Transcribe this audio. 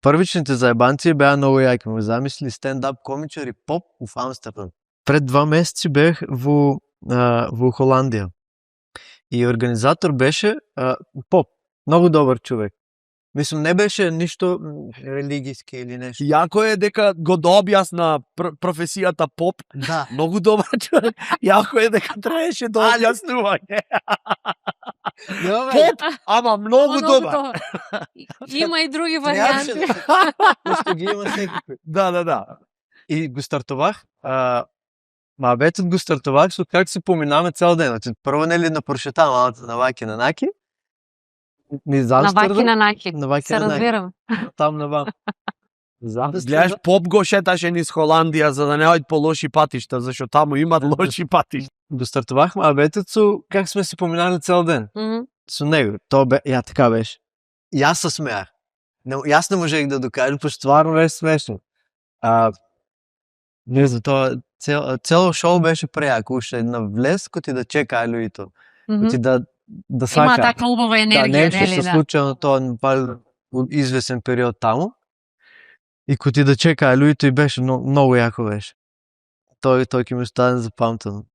првичните заебанци беа многу јаки. Ме замисли стендап комичар и поп в Амстердам. Пред 2 месеци бех во Холандија. И организатор беше поп, многу добар човек. Мислам, не беше ништо религиски или нешто. Јако е дека го објасна професијата поп. Да. Многу добар човек. Јако е дека траеше до објаснување. Поп, ама многу добар. Има и други варијанти. Пошто ги има секакви. Да. И го стартувах, мабетот го стартувах со как се поминаме цел ден. Значи, прво нели на прошета малата на ваки на наки. На ваки на наки. Се разбирам. Там на вам. Гледаш, поп го шеташе низ Холандија за да не оѓ по лоши патишта, зашто таму имат лоши патишта. Го стартувавме мабетот со как сме се поминали цел ден. Со него. Тоа ја така беше. Јас се смеах. Јас не можех да докажам, пошто стварно беше смешно. Не знам, тоа цело шоу беше прејако, уште на влез кој ти да чека луѓето. Кој ти да сака. Има така убава енергија, нели? Да, нешто случајно тоа извесен период таму. И кој ти да чека луѓето и беше многу јако беше. Тој ќе ми остане запамтено.